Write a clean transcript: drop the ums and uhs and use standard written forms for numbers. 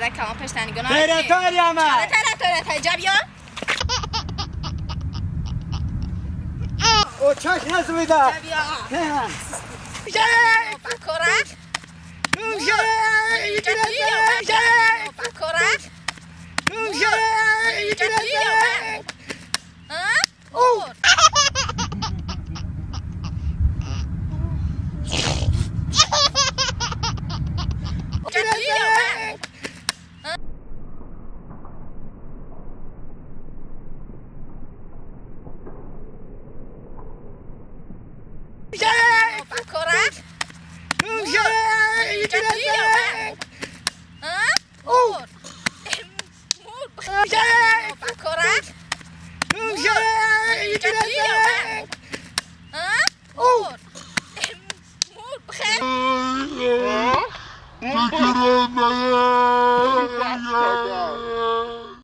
مرد کلام پشتنی گناه. Territoriya چرا me. تراتوریت جبیا؟ O çaş nasıl bir daha? جبیا. بکره. بکره. ها؟ بکره. ها؟ بکره. ها؟ Yeah.